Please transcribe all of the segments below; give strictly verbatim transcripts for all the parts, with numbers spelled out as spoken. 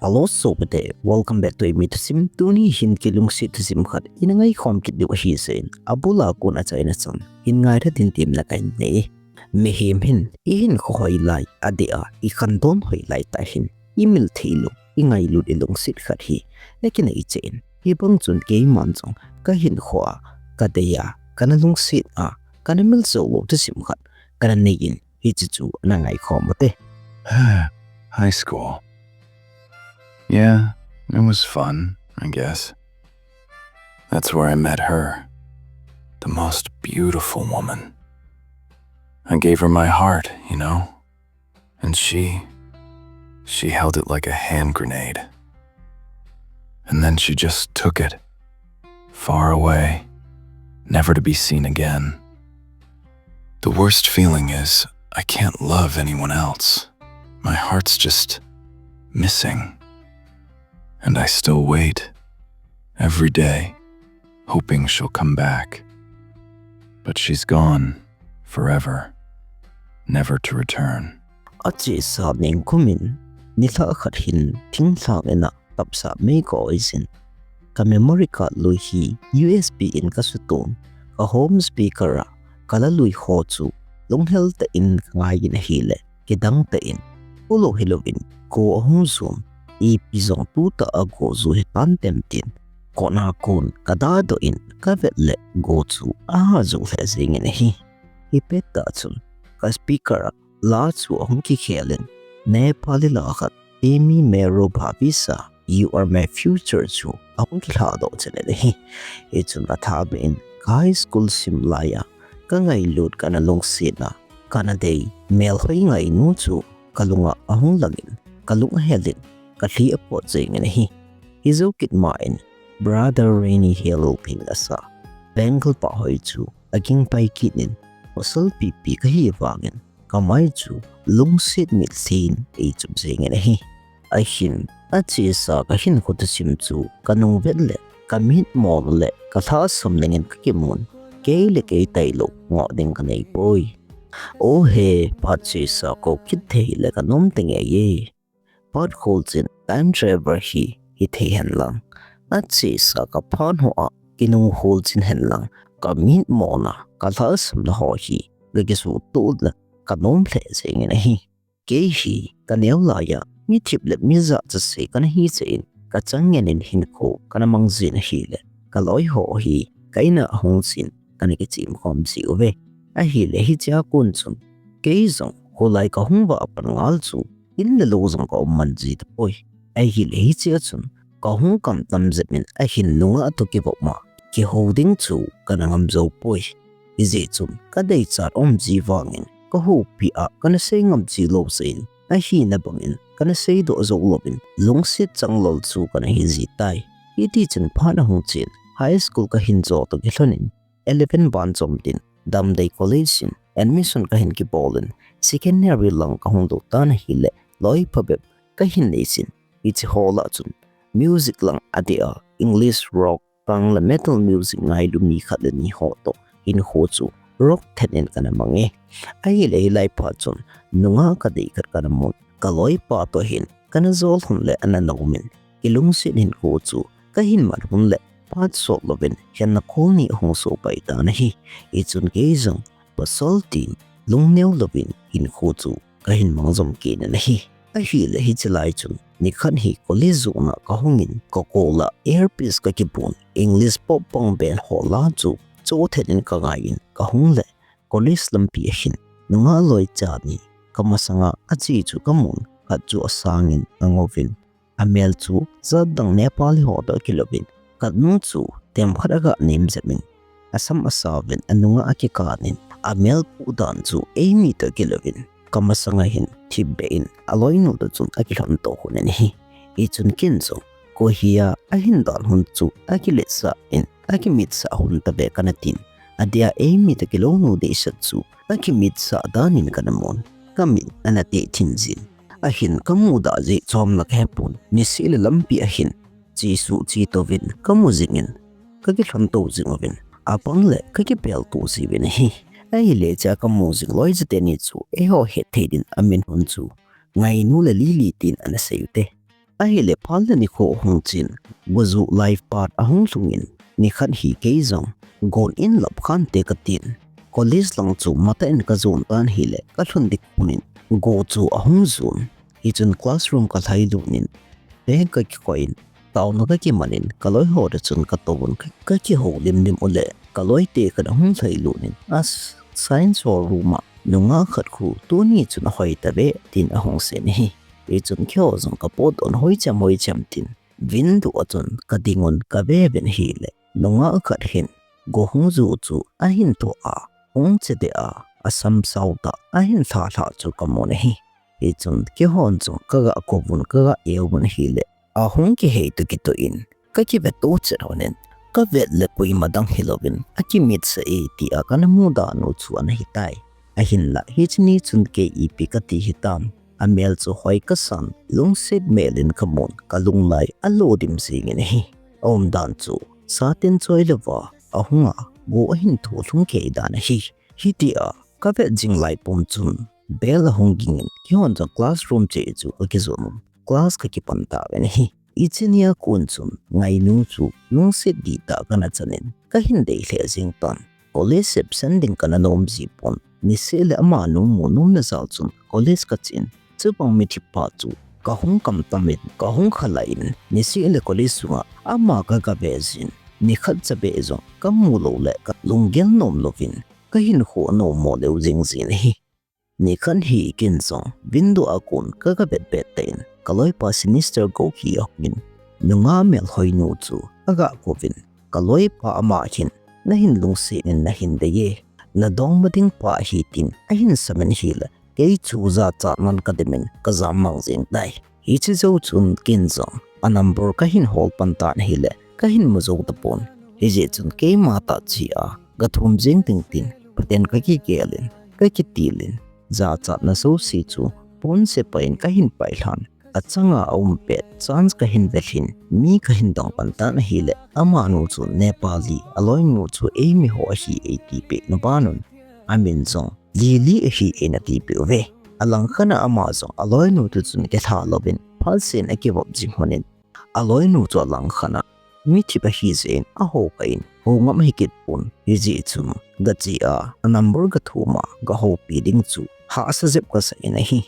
Hello sopite, welcome back to Eimi Thusim. Tuni hin kilungset thusim khat ina ngaikhom kit diu ahi jeh in, abul a kon achaina chan hin ngailha dingin temna kahin nei. Mihem hin ihinkho hoilai, adeh a ikhangdong hoilai tah hin, imil theilou, ingailut, ilungset khat hi nakinei cheh in, hibang chun keiman jong kahinkho a, kadei a, kana lungset a, kana mil jou lou thusim khat kana nei in, hiche chu ana ngaikhom ute. High school. Yeah, it was fun, I guess. That's where I met her. The most beautiful woman. I gave her my heart, you know? And she, she held it like a hand grenade. And then she just took it. Far away. Never to be seen again. The worst feeling is, I can't love anyone else. My heart's just missing. And I still wait. Every day. Hoping she'll come back. But she's gone. Forever. Never to return. Achesa ningkum in, nilhah khat hin thinglhang in a tapsah mei kaoijin, ka memory card lui hi U S B in kasutoh in, ka home speaker a kala lui ho chu lunghel tah in kangaiyin ahile, kidang tah in, kholou hilouvin go ahung jom, ipi jong tutah a go ju hitan tem tin, kona kon kadadoh in, kavet le go chu aha jou lheh jengin ahi. Hipet tah chun, ka speaker a la chu ahung kikhel in, Nepali la khat, Temi Mero Bhavisa, You Are My Future chu ahung kilhadoh chet in ahi. Hichun athah beh in, ka high school sim lai a kangailut, kana lungset a, kana dei, melhoi ngainu chu kalung a ahung lang in, kalung ahel in, kalhi apot jengin ahi. Hijou kit ma in, Brother Rainy Hill in asa Bengal pahhoi chu aging pai kit in, pasal pipi kahi vangin, kamai chu lungset mitlhi in eichup jengin ahi. Ahin, achesa kahinkho thusim chu kanung vet le, kamitmo le, kalhasam dingin kakimun, kei le kei tailou ngoh ding kanei poi. O he, phat chesa kou kit thei le kanom tenge ye. Phat kholchil time travel hi hithei henlang, achesa kaphat ho a kinung kholchil henlang, kamitmona, kalhasamna ho hi gakisuhtoh le kanom lheh jengin ahi. Kei hi kaneo lai a mi thip le mi jachat sei kana hi jeh in, kachang ngen in hinkho kana mang jin ahile, kaloi ho hi ka in a ahung jin kana kichim khom jiuve. Ahile hichea kon chun, kei jong kholai kahung vah pan ngal chu, in le lou jong kaum man ji tapoi. Ahile hichea chun, kahung kam tam jep in ahin nungah toh kivop ma, kihou ding chu kana ngam jou poi. Hijeh chun, kadeichat um ji vangin, kahoupi a kana sei ngam ji lou jeh in, ahina bangin kana seidoh jou louvin, lungset changlol chu kana hi ji tai. Hitichun phat ahung chen, high school kahin jo toh kilhon in, eleven ban chom din, Damdei College in admission kahin kibol in, second year lang kahung lou tan ahile, loi phabep kahin nei jin, hiche ho lah chun music lang adeh a, English rock, pang le metal music ngailu mi khat le ni ho toh hinkho chu rock then in kana mang e. Ahile hilai phat chun nungah kadei khat kana mun, kaloipa toh hin kana jol lhon le ana nom in, kilungset hinkho chu kahin man lhon le, phat sot louvin khenna kholni ahung sopai tan ahi. Hichun kei jong pasal tin lungneo louvin hinkho chu kahin mang jom kit in ahi. Ahile hiche lai chun, nikhat hi college jona kahung in, kakol a earpiece kakibun, English pop punk band ho la chu chothet in kangai in kahung le, college lampi ahin, nungah loi cha ni kamasanga ache chu kamun, khat chu asang in angouvin, amel chu jatdang Nepali ho toh akilouvin, khat nung chu themkhat aga nem jep in, asam asauvin anunga akikan in, amel pu dan chu eimi toh akilouvin, kamasanga hin thipbeh in aloinu toh chun akilhon to lhon in ahi. Hichun ken jong, koi hi a ahin dalhon chu akiletsah in, akimitsah lhon tave kana tin, adeh a eimi toh kilounu deisah chu akimitsah dan in kana mun, kamit ana teh thim jin. Ahin kamudah jeh chomna kahepon, niseh le lampi ahin chesuh chetouvin kamu jing in, kakilhontou jing uvin, apang le kakipeltou jiuvin ahi. Ahile hichea kamu jing loi chate ni chu eiho hetthei din amin hon chu Ngainu le Lily tin ana sei ute. Ahile phat le nikho hung chen, go ju lai phat ahung lhungin, nikhat hi kei jong, gon in lap khante katin. College lang chu matah in kajon tan ahile, kalhun ding punin, go chu ahung jon. Hichun classroom kalhai lutnin, bag kakikoi in, taona kakimanin, kaloi ho toh chun katouvin, ka, kakihoulim lim uleh, kaloite khat ahung lhai lutnin, a science ho room a, nungah khat khu, tuni chun ahoi tave, tin ahung seiyin ahi. Hichun keiho jong kapotdoh in hoicham hoicham tin, window a chun kadingun kave uvin ahile, nungah khat hin, go hung ju chu ahin thoh a, hung che deh a, asam sao tah ahin lha lha chu kamun ahi. Hichun keihon jong kaga kouvun kaga euvun ahile, ahung kihei toh kitoh in, kakivet to chet honin, kavet le koima dang hilouvin, akimitsah e tia kana muda nu chu ana hitai. Ahinla, hiche ni chun kei ipi kati hitam, amel chu hoi kasan, lungset melin kamun, kalunglai alo dim jingin ahi. Aumdan chu, satin choi louva, ahunga, go ahin thoh lhung kei dan ahi. Hitia, kavet jing lai pum chun, bell ahung gingin, keihon jong classroom cheh chu kakijon un, class kakipan tauvin ahi. Hiche nia kon chun, ngainu chu, lungset dihtah kana chanin, kahin dei lheh jeng tan. College absent ding kana nom jipon, niseh le amanu mu nomna jal chun, college kachen, chubang mithi pa chu, kahung kamtamin, kahung khalai in, niseh le college sunga, ama kaga ve jin, nikhat chabeh jong, kamu lou le, kalunggel nom louvin, kahinkho anom mo leu jing jin ahi. Nikhat hi ken jong, window a kon kaga vet vet tah in, kaloipa sinister go hi ahungin, nungah melhoinu chu aga kouvin, kaloipa ama hin, nahin lungset in nahin dei e, nadongma ding pa ahi tin, ahin samin ahile, kei chu jachatnan kadimin, kajam mang jeng tai. Hiche jou chun ken jong, a number kahin hol pan tan ahile, kahin mu jou tapon. Hijeh chun keima tah chea, gathum jeng ding tin, Pathen kakigelin, kakitilin, jachatna jouse chu, phone sepah in kahin pailhan, achanga aum pet, chance kahin velhin, mi kahin dong pan tan ahile, amanu chu Nepali, aloinu chu eimi ho ahi eitipeh na banun, amin jong, Lily ahi eina tipeh uve. Alangkhat a ama jong, aloinu toh chun kilha louvin, phalsen akivop jing honin, aloinu chu alangkhat a, mithi pa hijeh in, ahou kah in, hou ngam ahikit pon, hijeh chun, gachea, a number gathum a, gahoupi ding chu, hahsa jep kasah in ahi.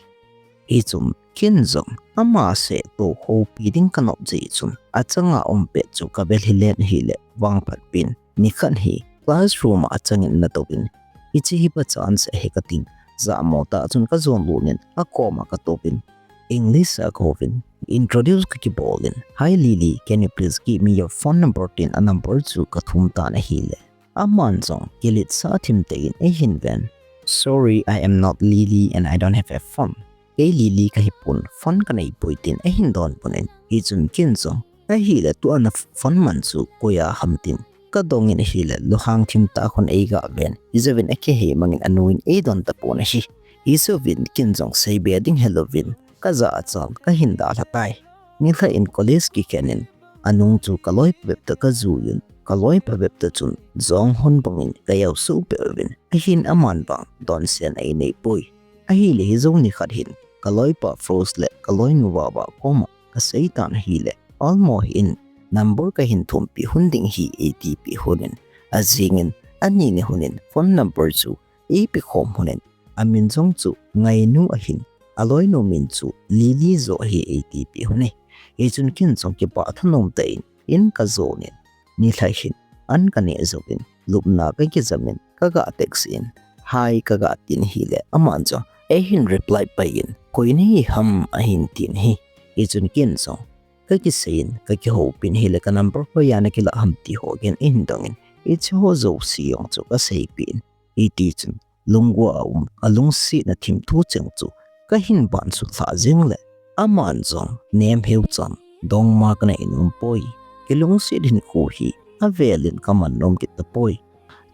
Hichun, ken jong, ama seh toh houpi ding kanop jeh chun, achanga um pet chu kavel hilen ahile, vangphat pen, nikhat hi, classroom a achangin natouvin, hiche hi pa chance ahi katin, jamo tah chun kajon lutnin, akoma katouvin, English a kahouvin, introduce kakibolin, Hi Lily, can you please give me your phone number tin a number chu kathum tan ahile. Aman jong, kiletsah thim tah in eihin ven. Sorry, I am not Lily and I don't have a phone. Kei Lily kahipon, phone kaneipoi tin eihin donbut in, hichun ken jong, ahile tua na phone man chu koiya ham tin kadongin ahile, lunghang thim tah khun eiga ven, hijouvin akihei mangin anu in eidon tapon ahi. Hijouvin ken jong seibe ding helouvin, kajachan kahin dalha tai. Nilhah in college kikhen in, anung chu kaloipa bep toh kajuiyun, kaloipa bep toh chun, jong hon bangin kajaosuh peh uvin, ahin aman vang, donsen eineipoi. Ahile hijou nikhat hin, kaloipa Frost le kaloinu Vava koma, kasei tan ahile, Olmo hi in, number kahin thumpeh hun ding ahi eitipeh hun in, ajingin, ani ni hun in, phone number chu, eipe khom hun in, amin jong chu, Ngainu ahin, aloinu min chu, Lily joh ahi eitipeh hun e. Hichun ken jong kipah thanom tah in, in kajon in, nilhah hin, an kaneh jouvin, lupna kakijam in, kaga text in, Hi kaga tin ahile, aman jong, eihin reply pai in, koi nahi ham ahin tin ahi. Hichun ken jong, kakisei in, kakihoupin ahile, ka number hoiya nakilah ham ti ho geiyin eihin dongin, hiche ho jouse jong chu kaseipeh in, hitichun, lunggel a um, alungsetna thim thu cheng chu, kahin bansutlhah jeng le, aman jong, nem heu chan, dongma kanei nompoi, kilungset hinkho hi, avelin kaman nom kit tapoi.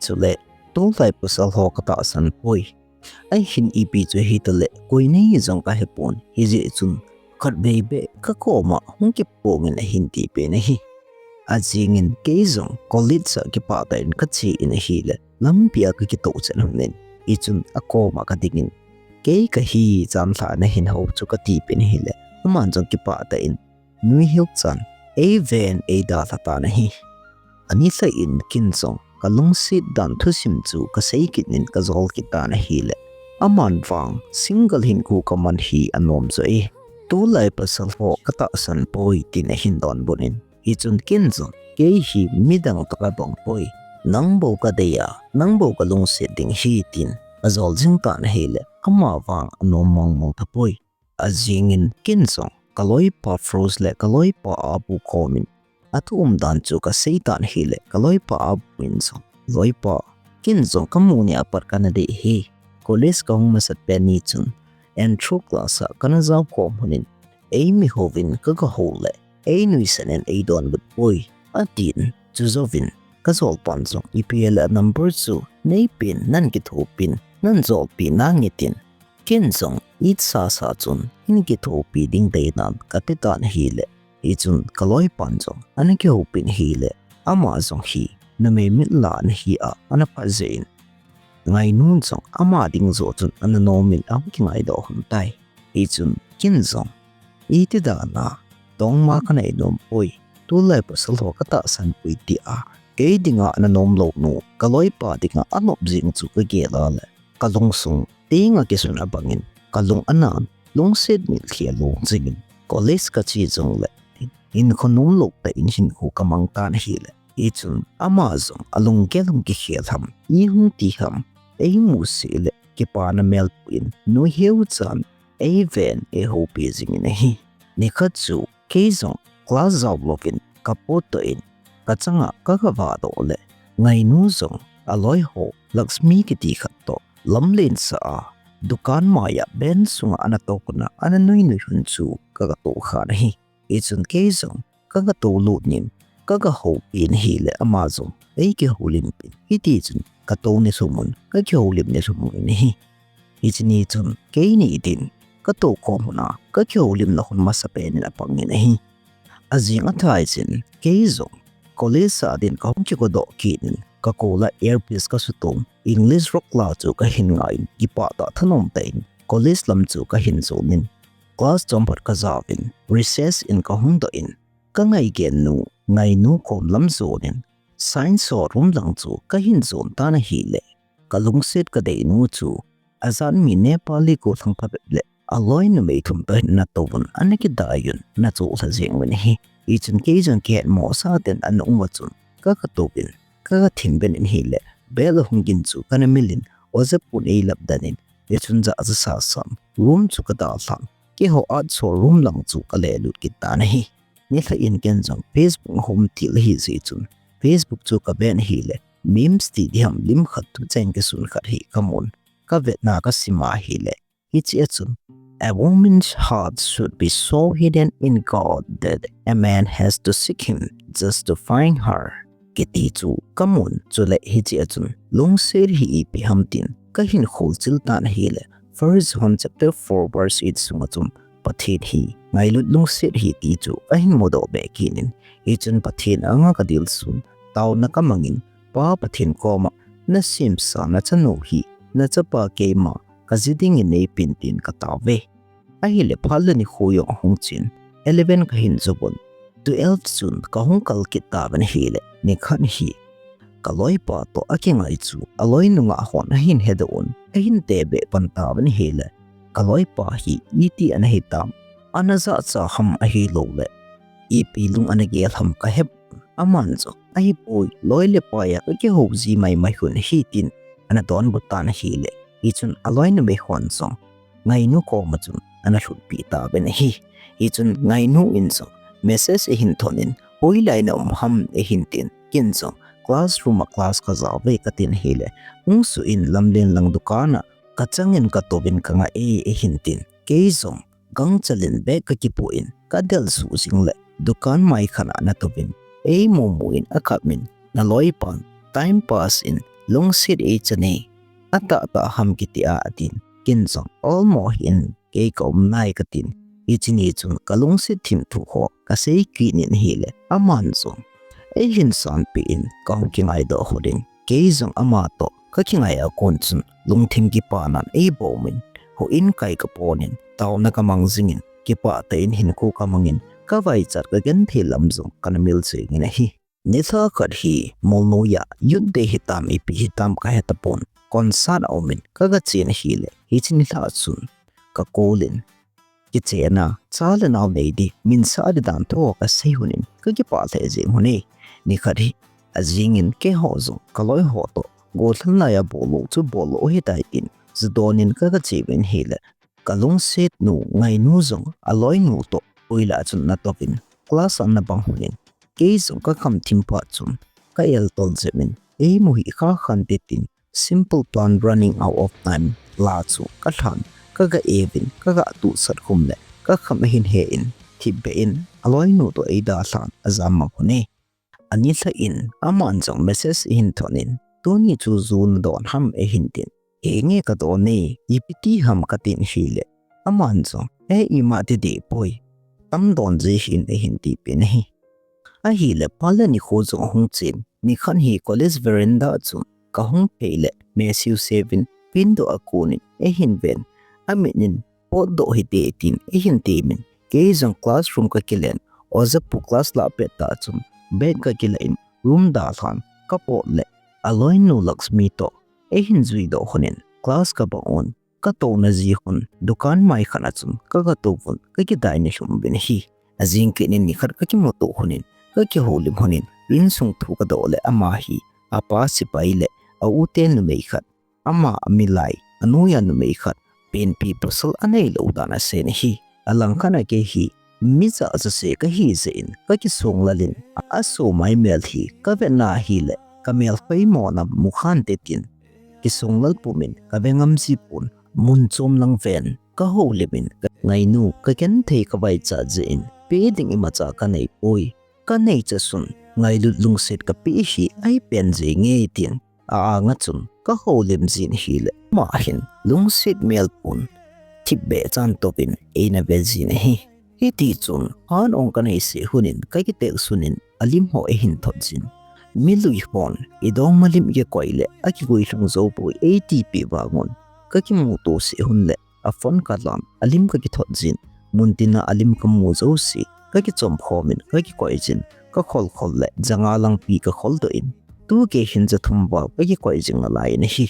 Chule, tulai pasal ho katahsan poi. Ahin ipi chu hitale, koi nahi jong kahepon, hijeh chun, khatvei beh, kakoma, hung kipongin ahin tipeh in ahi. Ajingin, kei jong, college a kipah tah in kache in ahile, lampia kakitouchet lhonin, hichun, akoma kadingin, kei kahi, janlhah nahin hou chu katipeh in ahile, aman jong kipah tah in, Nui hiu chan, eiven eidalha tan ahi. Ani lha in kin jong, kalungset dan thusim chu kasei kit in kajol kit tan ahile. Aman vang, single hinkho kaman hi anom jo e. Tulai pasal ho katahsan poi tin ahin donbut in. Hichun kin jong, kei hi midang toh kabang poi. Nang bou kadei a, nang bou kalungset ding ahi tin. Ajol jing tan ahile, ama vang anom mong mong tapoi. Ajing in kin jong, kaloipa Frost le kaloipa Abu komin. Athu umdan chu kasei tan ahile, kaloipa Abu in jong. Loipa, kin jong kamu ni apat kana dei e. College kahung masat pen ni chun. Entry class a kana jao kom lhon in. Eimi houvin kaga hou le. Einuisan in eidonbut poi. Atin, chujouvin. Kajol pan jong ipi le number chu. Neipen, nan kithopin. Nan jolpi nange tin. Kin jong, it sasa chun, hin kithopi ding deidan, kati tan ahile. Hichun, kaloipan jong, ana kihopin ahile. Ama jong hi, numei mit la ana hi a, ana pha jeh in. Ngainu jong, ama ding joh chun, ana nomin, ahung kingaidoh lhon tai. Hichun, kin jong, iti dan a, tongma kanei nom poi. Tulai pasal ho katahsan poi tia, kei dinga ana nom lou nu, kaloipa dinga anop jing chu kagel a le. Kalungsung, tenga kisun abangin, kalung anan, lungset milkhia lung jingin, college kache jongle, hinkho nom lou tah in hinkho kamang tan ahile. Hichun, ama jong, alunggel hung kikhel ham, i hung ti ham, eimu seh le, kipana mel puin, nui hiu chan, eiven, eihoupi jingin ahi. Nikhat chu, kei jong, class jao louvin, kapu toh in, kachanga, kaga vah doh le, ngainu jong, aloi ho, Lakshmi kiti khat toh, lamlen sa a, dukan maiya, bench sunga ana toh kona, ana nui nui lhon chu, kaga toh khan ahi. Hichun kei jong, kaga toh lut nin, kaga houpi in ahile ama jong, eikihoulim pin, hiti chun, katou ni lhum un, kakihoulim ni lhum un ahi. Hiche ni chun, keini din, katou kom lhon a, kakihoulim na lhon masa pen in apang in ahi. Ajing athai chun, kei jong, college a din kahung kigodoh kit in, kakol a earpiece kasuto in, English rock la chu kahin ngai in, kipah tah thanom tah in, college lam chu kahin jon in, class chomkhat kajaovin, recess in kahung doh in, kangai gen nu, ngainu kom lam jon in, science ho room lang chu kahin jon tan ahile, kalungset kadeinu chu, ajat mi Nepali gollhang phabep le, aloi numei thum toh hin ana touvun, ana kidai un, ana choh lha jeng uvin ahi. Hichun kei jong kihetmo sa ten ana um a chun, kaga touvin, kaga thim ben in ahile, bell ahung gin chu kana mil in, oja pun eilap den in, hichun ja ja sa san, room chu kadalhan, keiho art showroom lang chu kale lut kit tan ahi. Nilhah in ken jong Facebook ahung til ahi jeh chun, Facebook chu kaven ahile, memes ti diham lim khat thu cheng kisun khat hi kamun, kavetna kasim ahile, hiche a chun, A woman's heart should be so hidden in God that a man has to seek him just to find her. Kiti chu kamun, chule hiche a chun, lungset hi ipi ham tin, kahin kholchil tan ahile, First John chapter four verse eight sunga chun, Pathen hi, ngailut lungset ahi ti chu kahin mudoh be kit in, hichun Pathen anga kadilsun, taona kamangin, Pa Pathen koma, nasemsa nachanu hi, nachapa keima, kaji dingin neipen tin katao uve. Ahile phat le nikho jong ahung chen, eleven kahin jou uvin, twelve chun kahung kal kit tauvin ahile, nikhat hi, kaloipa toh akingai chu, aloi nungah hon ahin hedoh un, ahin tebeh pan tauvin ahile, kaloipa hi iti ana hitam, ana jachat ham ahilouleh, ipi lung ana gel ham kahe pon, aman jong, ahipoi, loi le pai a kakihou ji maimai lhon ahi tin, ana donbut tan ahile, hichun aloi numei hon jong, ngainu koma chun, ana lhutpi tauvin ahi. Hichun ngainu in jong, message ahin thot in, hoilai na um ham ahin tin, ken jong, classroom a class kajao uve katin ahile, hung suh in lamlen lang dukan a, kachang in katouvin kangah e ahin tin, kei jong, gangchal in bag kakipoh in, kadel suh jing le, dukan mai khat a natouvin, eimu mu in akap in, naloipan, time pass in, lungset eichan e, atahtah ham kiti a atin, ken jong, olmo hih in, kei kaum nai katin, hiche ni chun kalungset thimthu ho, kasei kit in ahile, aman jong, eihin sanpeh in, kahung kingaidoh lhon in, kei jong ama toh, kakingai a kon chun, lungthim kipanan eibomin, houin kai kaponin, taona kamang jingin, kipah tah in hinkho kamangin, kavaichat kagenthei lam jong kana mil jengin ahi. Nilhah khat hi, Molnoiya, Youth Day hitam, ipi hitam kahetapon, concert aumin, kagachen ahile, hiche nilhah chun, kakolin, kichen a, cha le nao nei di, min sah di dan thu kasei lhonin, kakipah lheh jeng lhone. Nikhat hi, ajingin keiho jong, kaloiho toh, gollhang laiya bol lou chu bol lou ahitai tin, ju donin kagache uvin ahile, kalungset nu, ngainu jong, aloinu toh, hoilah chun natouvin, class a nabang lhonin, kei jong kakham thim phat chun, ka-el tol jep in, eimu hih kha khante tin, Simple Plan Running Out of Time la chu kalhan, kaga-e uvin, kagatuhsat khum le, kakham ahin he in, thipbeh in, aloinu toh eidalhan, ajam mang lhone. Anilhah in, aman jong message ahin thonin, tuni chu ju nadon ham eihin tin, henge kadon e, ipi ti ham katin ahile, aman jong, e ima ti dehpoi, tamdon ji hih in eihin tipeh in ahi. Ahile phat le nikho jong ahung chen, nikhat hi college veranda chun kahung phei le, message seven, window a konin eihin ven, amit in, potdoh hite tin eihin temin, kei jong classroom kakilen, ojapu class lah pettah chun, bag kakilah in, room dalhan, kapot le, aloinu Lakshmi toh, eihin juidoh lhonin, class kabang un, katouna ji lhon, dukan mai khat a chun, kagatouvun, kakidaina lhum uvin ahi. Ajing kit in nikhat kakimuto lhonin, kakihoulim lhonin, insung thu kadoh le ama hi, apa sepai le, a-u te numei khat, ama amilai, anoiya numei khat, penpi pasal aneilou dan asei in ahi. Alangkhat a kei hi, mi jat jat se kahi jeh in, kakisonglal in, asomai mel hi, kavetna ahile, kamel khoimona mukhante tin, kisonglal pumin, kave ngam jipon, mun chom lang ven, kahoulimin, kangainu, kagenthei kavaichat jeh in, pe ding imacha kaneipoi, kanei chasun, ngailut lungset kapeh hi, ahipen jenge tin, a-anga chun, kahoulim jin ahile, ama hin, lungset melpon, thipbeh chan touvin, eina ve jin ahi. Hitichun, han ong kanei seh lhonin, kakitext lhonin, alim ho eihin thot jin. Milui hon, idongma lim ikikoi le, akiguilhung joupoi eitipeh vangun, kakimuto seh lhon le, a-phone kalan, alim kakithot jin. Muntina alim kamu jouse, kakichom khomin, kakikoi jin, kakholkhol le, janga langpi kakholdoh in, tu gei hin jathum val kakikoi jing nalai in ahi.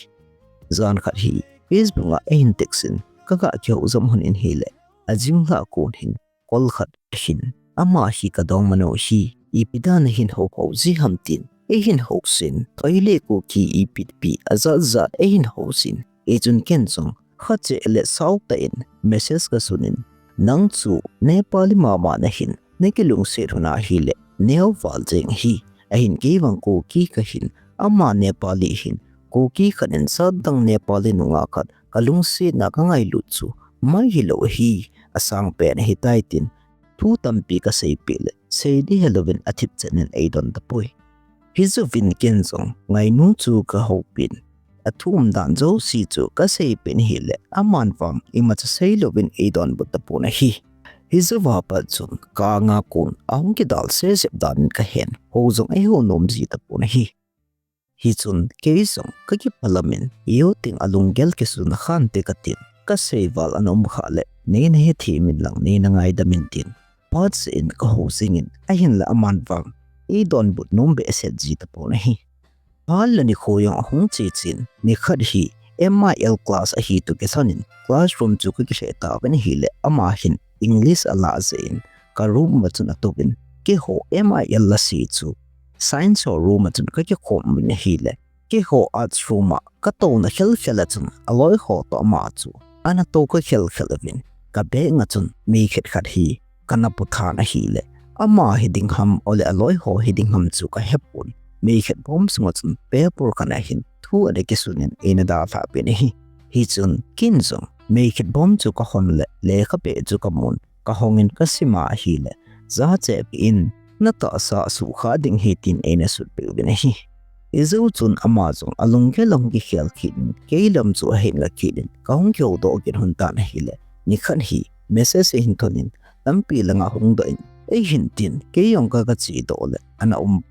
Jan khat hi, Facebook a eihin text in, kaga kihou jom lhonin ahile, ajing lhah kon hin, kol khat ahin, ama hi kadongmanu hi, ipi dan ahin houhou ji ham tin, eihin housen, thoi le kuki ipi ipi ajat jat eihin housen, hichun ken jong, khache le saotah in, message kasun in, nang chu Nepali mama nahin, nakilungset lhon ahile, neo val jeng ahi, ahin kei vang kuki kahin, ama Nepali ahin, kuki khat in jat dang Nepali nungah khat, kalungsetna kangailut chu, mai hilou ahi, asangpen ahitai tin, thu tampi kaseipeh le, sei ding helouvin athipchet in eidon tapoi. Hijouvin ken jong, ngainu chu kahoupin, athu umdan jouse chu kaseipeh in ahile, aman vang, imacha seilouvin eidonbut tapon ahi. Hijouva pat chun, ka-anga kon, ahung kidalse jep dan in kahen, hou jong eihou nom ji tapon ahi. Hichun, kei jong, kakipah lamin, yo ting alunggel kisuna khante katin, kasei val ana um khah le, neina hethem in lang, neina ngaidam in tin, phatseh in kahou jingin, ahinla aman vang, eidonbut nom behseh ji tapon ahi. Phat le nikho jong ahung che chen, nikhat hi, M I L class ahi toh kilhonin, classroom chu kakilheh tauvin ahile, ama hin, English alah jeh in, ka room a chun atouvin, keiho M I L lase chu, science ho room a chun kakikhom uvin ahile, keiho arts room a katouna khelkhel a chun, aloi ho toh ama chu, ana tou kakhelkhel uvin, ka bag a chun, meikhet khat hi, kana puthan ahile, ama hiding ham, ole aloi ho hiding ham chu kahepon, meikhet bom sunga chun, paper khat ahin, thu ana kisunin, eina dalhah peh in ahi. Hichun, ken jong, meikhet bom chu kahon le, lekhape chu kamun, kahongin kasima ahile, jacheh peh in, natahsa sukha ding ahi tin eina sutpeh uvin ahi. Hijou chun ama jong alunggel ahung kikhel kit in, kei lam chu ahin ga kit in, kahung kihoudoh kit lhon tan ahile, nikhat hi, message ahin thonin, lampi langa hungdoh in, eihin tin, kei jong ka, kachedoh le, ana um,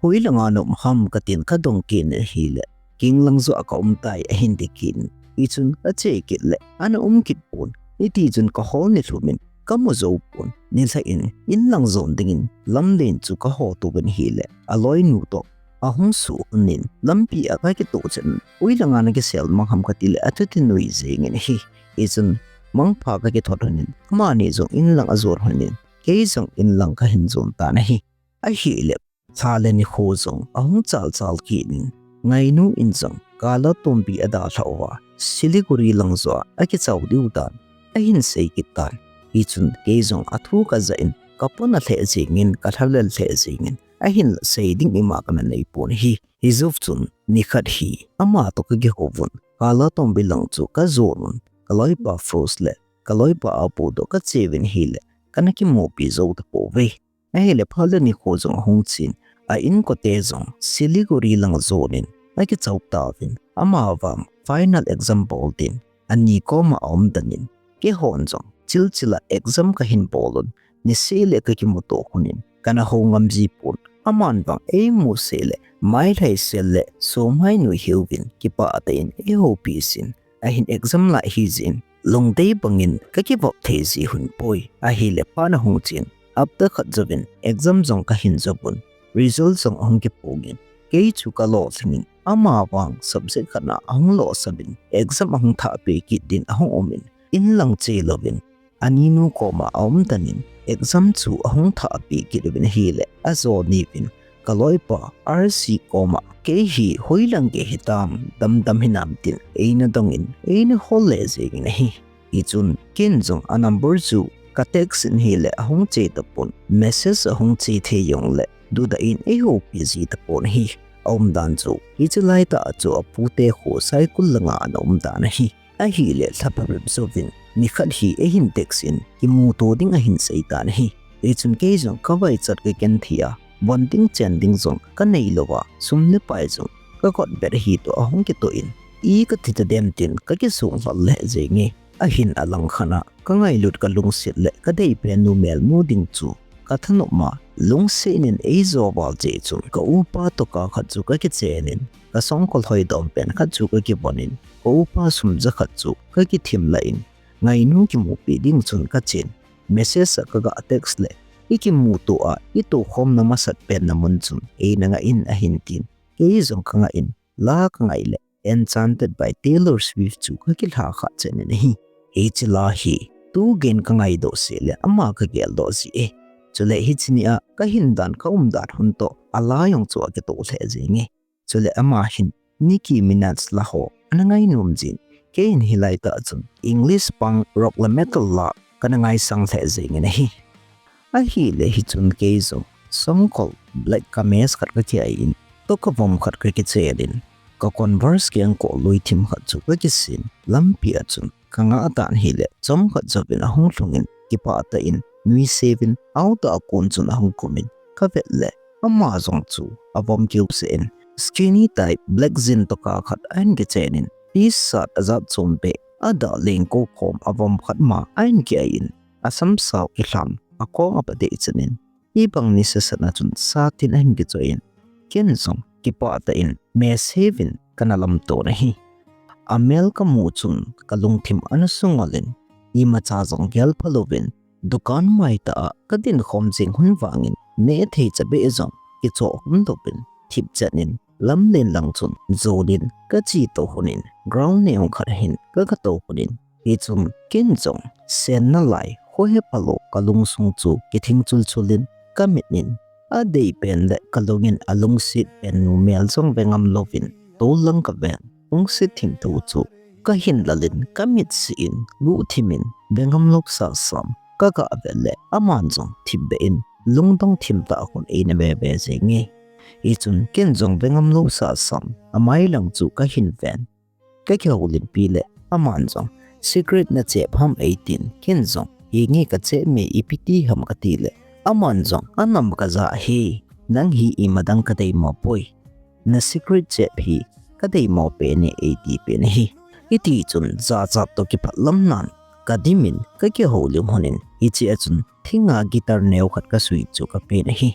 hoi langa naum ham katin kadong kit in ahile, kinglang joh a kaum tai ahin ti kit in, hichun kache kit le, ana um kit pon, hitichun kahol nilhumin, kamu jou pon. Nilhah in inlang jon dingin lamlen chu kaho tou vin ahile, aloinu toh ahung suh lhonin, lampi a kakitoh chet un, hoilanga nakisel mang ham katile athuti nui jengin ahi. Hichun mangpha kakithot lhonin, amani jong inlang ajon lhonin, kei jong inlang kahin jon tan ahi. Ahile, lha le nikho jong ahung chalchal kit in, Ngainu in jong Kalatombi adalhah uva, Siliguri lang joh a akichao diu dan ahin sei kit tan. Hichun kei jong athu kajah in, kapona lheh jengin, kalhalel lheh jengin, ahinla sei ding ima kana nei pon ahi. Hijou chun nikhat hi ama toh kakihouvun, Kalatombi lang chu kajon un, kaloipa Frost le kaloipa Apu toh kache uvin ahile, kana kimupi jou tapouve. Ahile phat le nikho jong ahung chen, a inkote jong Siliguri lang jonin akichao tauvin, amavang final exam bol din ani koma aumdan in, keihon jong chilchil a exam kahin bol un, niseh le kakimuto lhonin, kana hou ngam ji pon, aman vang eimu seh le mailhai sel le somhai nui hiuvin, kipah tah in eihoupi jin, ahin exam lah hijeh in, lungdei bangin kakivop thei ji lhon poi. Ahile phat ahung chen, hapta khat jouvin exam jong kahin jopun, result jong ahung kiphongin, kei chu kalolhingin, amavang subject khat na ahung losapin, exam ahung thahpeh kit din ahung umin, inlang chelouvin, aninu koma aumdan in, exam chu ahung thahpeh kit uvin ahile, ajo niuvin, kaloipa R C koma, kei hi hoilang gei hitam, damdam hinam tin eina dongin, eina hol le jengin ahi. Hichun ken jong a number chu ka text in ahile ahung che tapon, message ahung che thei jongle, dudah in eihoupi ji tapon ahi. Aumdan chu hiche laitah a chu apute kho Saikul langa ana umdan ahi. Ahile lha phabep jouvin nikhat hi eihin text in, kimuto ding ahin seitan ahi. Hichun kei jong kavaichat kagenthei a, von ding chen ding jong kanei louva, sum le pai jong kagot bet ahi toh ahung kitoh in, iti kathi tadem tin kakisong lhal lheh jenge. Ahin alangkhat a kangailut, kalungset le kadeipen nu melmu ding chu kathanop ma, lungset in eijo val jeh chun ka upa toh kah khat chu kakichen in, kasongkhol hoidom pen khat chu kakivon in, ka upa sum jakhat chu kakithim lah in, Ngainu kimupi ding chun kachen, message a kaga text le, ikimuto a itoukhomna masat penna mun chun eina ngah in ahin tin, kei jong kangah in, la kangai le Enchanted by Taylor Swift chu kakilha kha chen in ahi. Hiche la hi tugen kangaidoh seh le ama kageldoh jeh e. Chule hiche nia kahin dan, kaumdan hun toh ala jong chu akitoh lheh jenge. Chule ama hin Nicki Minaj la ho ana ngainom jin, keiin hilaitah chun English punk rock le metal la kana ngaisang lheh jengin ahi. Ahile hichun kei jong songkhol black kameez khat kakiai in, toh kavom khat kakichen in, ka Converse kengkoh luithim khat chu kakisin, lampi a chun kangah tan ahile, chomkhat jouvin ahung lhungin, kipah tah in nuiseuvin, auto a kon chun ahung kumin, kavet le ama jong chu avom keuseh in, skinny type black jean toh kah khat ahin kichen in, T-shirt ajat chom beh, adah lengkou khom avom khat ma ahin kiai in, asam sao kilham, akong apa dei chen in, hibang nisasana chun satin ahin kichoi in, ken jong kipah tah in meseuvin kana lamto ahi. Amel kamu chun kalungthim ana sungol in, imacha jong gelpha louvin, dukan maitah a kadin khom jeng lhon vangin, nehthei chabeh jong kichoh lhon louvin, thipchet in lamlen lang chun jonin kache tou lhon in, ground neo khat hin kaga tou lhon in, hichun ken jong senna lai khohe phalou kalungsung chu kithing chulchul in, kamit in adeipen le kalungin alungset pen nu mel jong ve ngam louvin, tol lang kaven, lungset thimthu chu kahin lal in, kamit sih in, luhthim in, ve ngam lou sasam, kaga vet le aman jong thipbeh in, lungdong thimtah khun eina veve jenge. Hichun ken jong ve ngam lou sasam, amai lang chu kahin ven, kakihoulimpi le aman jong, cigarette nachep ham eitin, ken jong, henge kachep me, ipi ti ham kati le, aman jong, anam kaja hi, nang hi imadang kadeimo poi, na cigarette chep hi kadeimo pen e eiti pen ahi. Hiti chun jachat toh kipah lamnan, kadimin kakihoulim lhon in, hiche a chun thinga guitar neo khat kasui chu kapen ahi.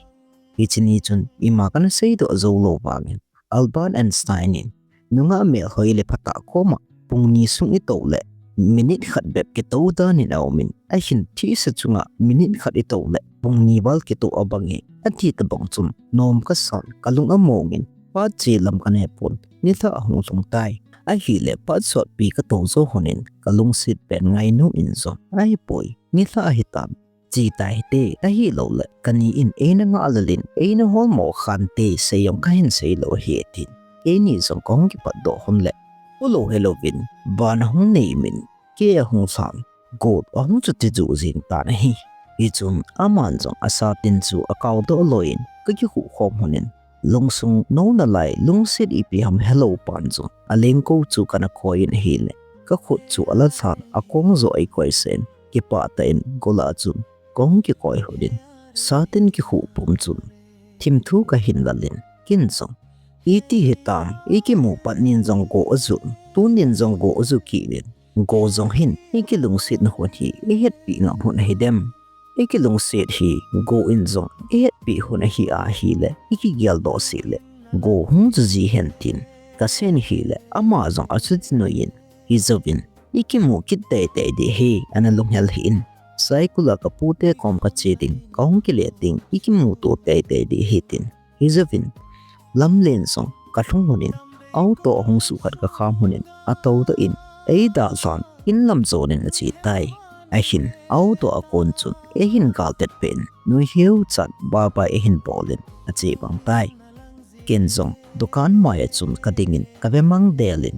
Hiche ni chun ima kana seidoh joulou vangin, Albert Einstein in, nungah melhoi le phatah koma pung ni sung itou le minute khat bep kito danin aumin, ahin thisa chunga minute khat ito le pung ni val kito abange, ati tabang chun nom kasan kalung amongin, phat che lam kanepon, nilhah ahung lhung tai. Ahile phat sotpi kato jou honin, kalungset pen ngainom in jong ahipoi, nilhah ahitan. Che tai hite, ahilou le kani in eina ngah lel in, eina holmo khante, sei jong kahin sei lou ahi tin, keini jong kahung kipatdoh hon le, hulou helouvin, ban ahung neimin, kei ahung lhan, go ahung chuti juh jing tan ahi. Hichun aman jong asatin chu akaodoh loiyin, kakikhuh khom honin, lungsung nona lai, lungset ipi ham helou pan jong, alengkou chu kana koiyin ahile, kakhut chu ala lhan, akong joh eikoi sah in, kipah tah in gola chun kahung kikoi honin, satin kikhuh pum chun thimthu kahin lalin, ken jong, iti hitam, ikimu pat nin jong go ajuh, tunin jong go ajuh kit in, go jong hin ikilungsetna hon hi ihetpeh ngam hon ahidem? Ikilungset hi go in jong ihetpeh hon ahi ahile, ikigeldoh seh le, go hung juji hen tin kasen hile, ama jong achuti noiyin, hijouvin ikimu kit teitei ding hi ana lunghel hih in, cycle a kapute kom kache ding, kahung kile ding, ikimuto teitei ding ahi tin, hijouvin lamlen jong kalhung honin, auto ahung suhkhat kakham honin, atoudoh in, eidalhan, in lam jonin ache tai. Ahin auto a kon chun eihin galtet peh in, nuiheu chan bye bye eihin bolin, ache bang tai. Ken jong dukan mai a chun kadingin kavemang delin,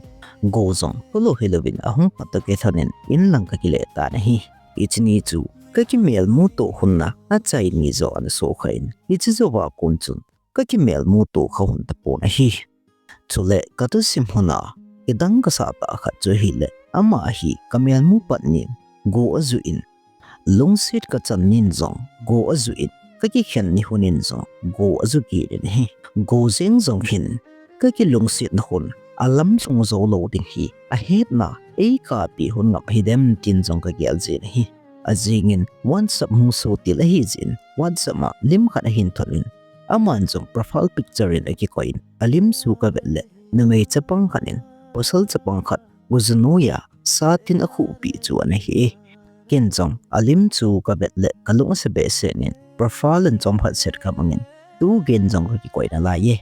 go jong hulou helouvin ahung patdoh kilhonin, in lang kakile tan ahi. Hiche ni chu kakimelmuto hon a, achai ni joh ana sokhan, hiche jouva kon chun kakimelmuto kha hon tapon ahi. Chule kathusim hon a kidang kasah tah khat chu ahile, ama hi kamelmu pat nin go ajuh in, lungset kachan nin jong go ajuh in, kakikhen ni honin jong go ajuh kit in ahi. Go jeng jong hin kakilungsetna hon alamlhung jou lou ding hi ahetna eikapeh hon ngam ahidem tin jong kagel jin ahi. Ajingin WhatsApp hung sotil ahijeh in, WhatsApp a lim khat ahin thonin, aman jong profile picture in akikoiyin, alim chu kavet le, numei chapang khat in pasal chapang khat guju noiya satin akhuhpeh chu ana hi e. Ken jong alim chu kavet le kalung asa behseh in, profile in chomkhat set kamangin, tugen jong kakikoi nalai e.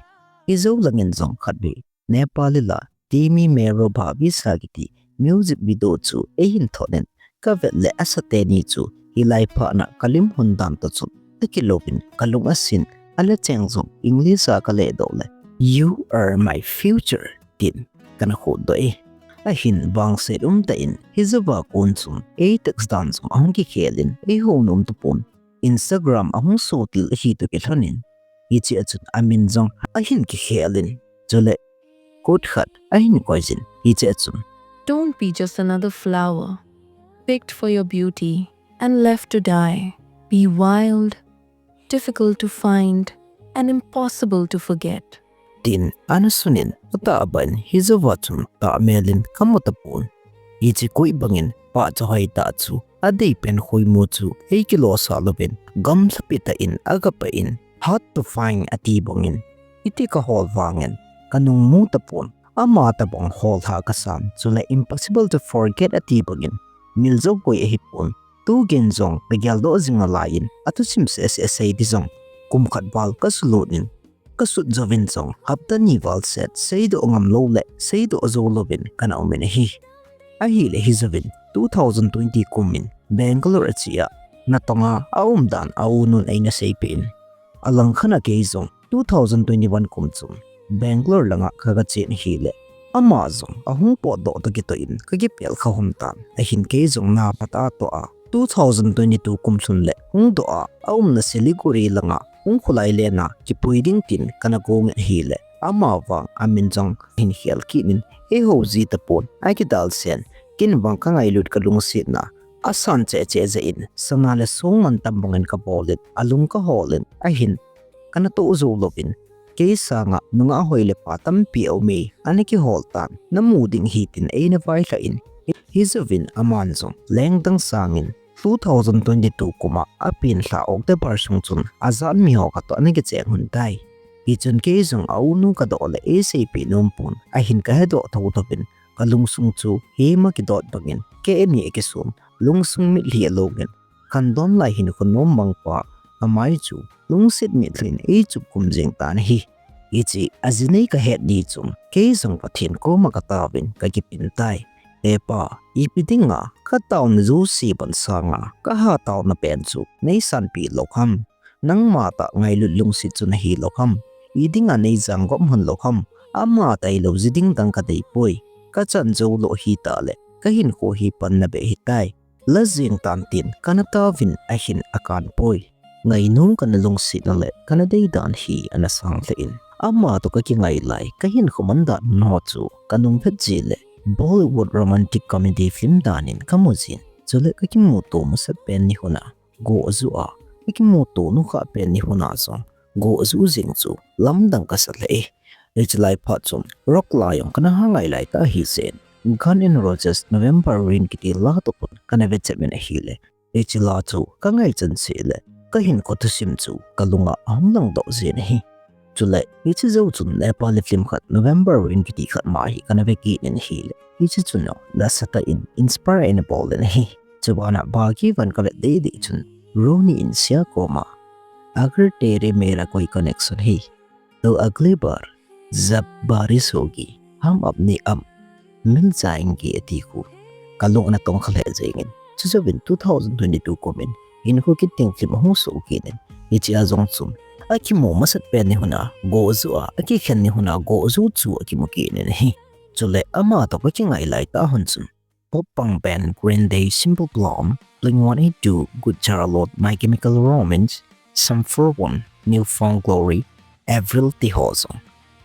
Hijou langin jong khatvei Nepali la Timi Mero Bhavisa kiti music video chu eihin thonin, kavet le asa teni chu hilai phatna kalim hon dan toh chun akilouvin kalung asin, alecheng jong English a kaledoh le, You are my future, tin kana khuhdoh e. Ahin vangset umtah in hijouva kon chun ei text dan jong ahung kikhelin, eihou nom tapon, Instagram ahung sotil ahi toh kilhonin, hichea chun amin jong ahin kikhelin, chule quote khat ahin koijin, hichea chun, Don't be just another flower, picked for your beauty and left to die. Be wild, difficult to find, and impossible to forget, tin ana sunin, atahbeh in hijouva chun tahmelin kamu tapon. Hiche quote bangin pahcha hoitah chu, adeipen khoimu chu eikilosah louvin, gamlhapi tah in agapeh in, hard to find ati bangin, iti kahol vangin kanung mu tapon, ama tobang holha kasan, chule impossible to forget ati bangin mil jong koi ahipon, tugen jong kageldoh jing nalaiyin, athusim sese sei ding jong kum khat val kasulut in, kasut jouvin jong hapta ni val set seidoh ngam lou le seidoh jou louvin kana umin ahi. Ahile hijouvin two thousand twenty kumin Bangalore a chea natong a aumdan a-unun eina seipeh in, alangkhat a kei jong two thousand twenty-one kum chun Bangalore langa kaga chen ahile, ama jong ahung potdoh toh kitoh in kakipel kha hon tan, ahin kei jong naphat a toh a two thousand twenty-two kum lhun le hungdoh a aumna Siliguri langa hung kholai lena kipui ding tin kana gong in ahile, amavang amin jong ahin khel kit in, eihou ji tapon, akidalsen, ken vang kangailut kalungsetna asan cheh cheh jeh in, sana le songman tambangin kabolin, alung kaholin, ahin kana toh jou louvin, kei sanga nungah hoi le pa tampi aume, ana kihol tan, namu ding ahi tin eina vailhah in, hijouvin aman jong lengdang sangin two thousand twenty-two kuma apenlhah October sung chun ajat miho khat toh ana kicheng hon tai. Hichun kei jong a-unu kadoh le eiseipeh nompon, ahin kahedoh thotho in, kalungsung chu hima kidot bangin, kei ani akisum, lungsung mitlhi alongin, kandon lai hin khonom mangpa, amai chu lungset mitlhin eichup khum jing tan ahi. Hiche ajinei kahet ni chun, kei jong Pathen koma kataovin kakipin tai. He Pa, ipi dinga kataona jouse ban sanga kaha taona pen chu neisanpeh lou ham? Nangma tah ngailut lungset chu nahi lou ham? Idinga neijang gop hon lou ham? Ama tailou ji ding dang kadei poi. Kachan jou lou hitale, kahinkho hi panna beh hitai. La jeng tan tin kana taovin ahin akan poi. Ngainom kana lungsetna le kana deidan hi ana sang lheh in, ama toh kakingai lai, kahinkho man dan ho chu kanung phet jeh le Bollywood romantic comedy film danin kamu jin, chule kakimuto masat pen ni huna, go aju a, kakimuto nukhah pen ni huna jong go aju jing chu lamdang kasa lheh e. Hiche lai phat chun rock la jong kana ha ngai lai tah hijeh in, Guns N' Roses November Rain kiti la toh kana vechep in ahile, hiche la chu kangai chan seh le kahinkho thusim chu kalunga ahung langdoh jin ahi. Chule hiche jou chun Nepali film khat November Rain kiti khat ma hi kana ve kit in ahile, hiche chun jong nasatah in inspire eina bol in ahi. Chubana Bhagwan kavet deidei chun Ronnie Sia koma Agar Tere Mera Koi Connection Hai, तो अगली बार जब बारिश होगी, हम अपने आप मिल जाएंगे ati khu kalung ana tongkha lheh jengin, chujouvin two thousand twenty-two kumin hinkho kit ding film ahung soh kit in, hichea jong chun akimu masat pen ni huna go aju a, akikhen ni huna go aju chu akimu kit in ahi. Chule ama toh kakingai lai tah hon chun pop punk band Green Day, Simple Plan, Blink one eighty-two, Good Charlotte, My Chemical Romance, Sum forty-one, New Found Glory, Avril ti ho jong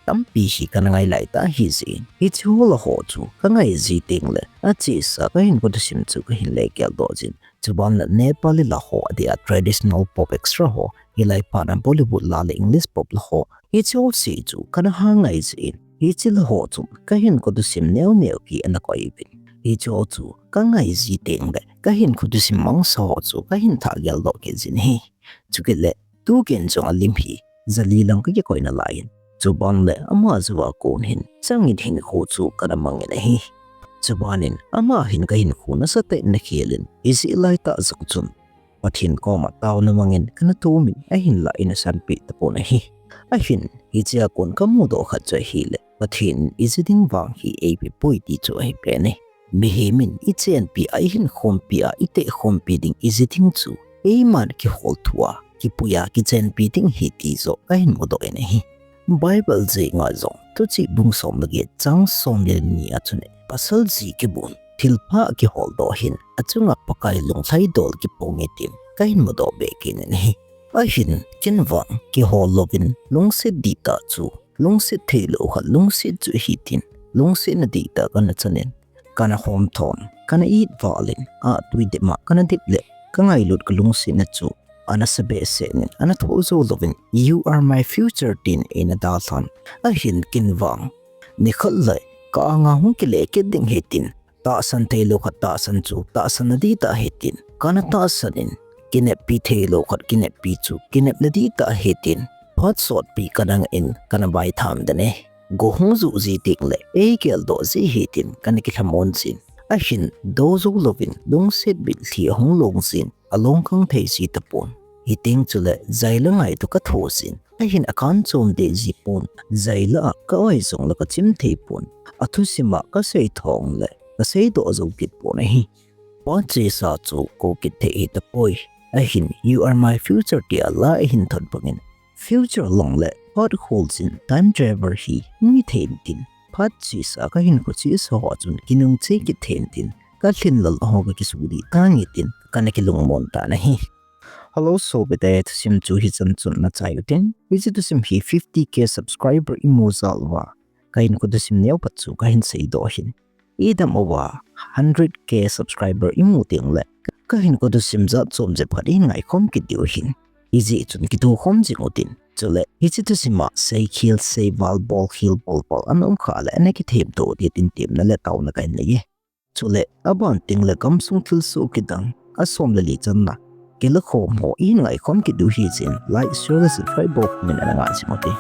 tampi hi kana ngai lai tah hijeh in, hiche ho la ho chu kangai ji tengle achesa kahinkho thusim chu kahin le geldoh jin. Chuban le Nepali la ho adia traditional pop extra ho, hilai phat a Bollywood la le English pop la ho, hiche ho se chu kana ha ngai jeh in, hiche la ho chun kahinkho thusim neo neo hi ana koi uvin. Hiche ho chu kangai ji tengle kahinkho thusim mangsa ho chu kahin thah geldoh kit jin ahi. Chukit le tukin jong alim hi jali lang kakikoi nalai in, chuban le ama jouva kon hin changin hinkho chu kana mangin ahi. Chubanin ama hin kahinkho nasatah in ana khel in, ijeh lai tah jong chun Pathen koma taona mangin kana thomin, ahinla eina sanpeh tapon ahi. Ahin hichea kon kamudoh khat chu ahile, Pathen in iji ding vang hi eipeh poi ti chu ahi pen e. Mihem in ichenpi a, ihinkhompi a, itehkhompi ding iji ding chu eiman kihol thua, kipui a kichenpi ding ahi ti joh kahin mudoh in ahi. Bible jenga jong Thuchih bung som le get chang som le ni a chun, pasal ji kibun, thilpha kiholdoh hin achunga Pakai lunglhaidol kiponge tin kahin mudoh be kit in ahi. Ahin ken vang kihol louvin lungset dihtah chu lungset theilou khat lungset chu ahi tin, lungsetna dihtah kana chanin, kana homthon, kana it valin, atwi dip ma kana dip le kangailut kalungsetna chu ana sa behseh in, ana thoh jou louvin, You are my future tin eina dalhan. Ahin ken vang nikhat le ka anga hung kile kit ding ahi tin, tahsan theilou khat tahsan chu tahsanna dihtah ahi tin kana tahsan in, kineppi theilou khat kineppi chu kinepna dihtah ahi tin, phat sotpi kana ngah in kana baitham den e. Go hung juh ji tengle eigeldoh ji ahi tin kana kilhamon jin. Ahin dou jou louvin lungset mitlhi ahung long jin, along kang thei ji tapon. Hiteng chule jaila ngai toh katho jin, ahin akan chom deh ji pon. Jaila a ka-oi jongle kachim thei pon. Athusim a kasei thong le kaseidoh jou kit pon ahi. Phat chesa chu kou kit thei ahitapoi. Ahin You are my future tia la ahin thot bangin, future long le phat khol jin time travel hi hung hithei intin, phat chesa kahinkho chesa ho chun kinung che kit thei intin, kalhinlel ho kakisuhdih tange tin kana kilungmon tan ahi. Hello sopite, thusim chu hichan chun nachai utin. Hiche thusim hi fifty K subscriber imu jal uva kahinkho thusim neocha chu kahin seidoh ahin. Idam uva hundred K subscriber imu tengle kahinkho thusim jat chom jep khat ingaikhom kit diu ahin. Hijeh chun kitoh khom jing utin. Chule hiche thusima seikhel seival, bolkhel bolval ana umkhah le ana kithemto ding tin temna le taona kahin nei e. Chule aban tengle gamsung thilsoh kidang asom le li channa kilakhom ho ihin ngaikhom kit diu ahi jeh in like, share le subscribe bol khom in ana ngai jing ute.